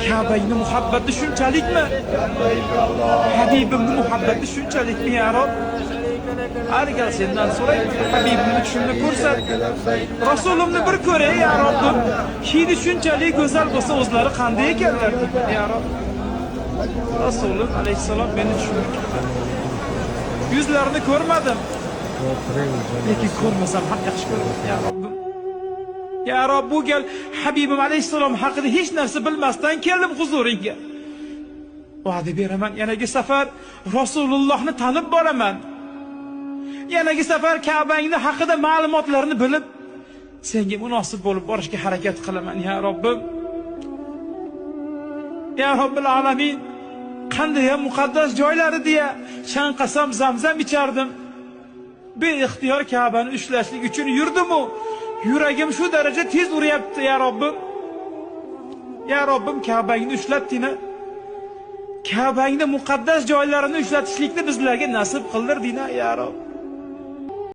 Ka'bangni muhabbati shunchalikmi? Habibimni muhabbati shunchalikmi, ya Rob? Har gal sendan so'rayman, Habibimni tushimni ko'rsat. Rasulimni bir ko'ray, ya Robbim. Hidi shunchalik go'zal bo'lsa, o'zlari qanday ekanlar, ya Rob? Rasulim alayhissalom meni tushimga kirdi. Yuzlarini ko'rmadim. Lekin ko'rmasam ham yaxshi ko'raman, ya Robbim. Ya Rob, bu gal Habibim alayhissalom haqida hech narsa bilmasdan keldim huzuringga. Va'da beraman, yanagi safar Rasulullohni tanib boraman. Yanagi safar Ka'bangni haqida ma'lumotlarni bilib, senga munosib bo'lib borishga harakat qilaman, ya Robbim. Ya Robbil alamin, qanday ham muqaddas joylari deya chanqasam Zamzam ichardim. Beixtiyor Ka'bani ushlashlik uchun yurdim-u, yuragim shu daraja tez uryapti, ya Robbim. Ya Robbim, Ka'bangni ushlatding-a. Ka'bangni muqaddas joylarini ushlatishlikni bizlarga nasib qildirding-a, ya Robb.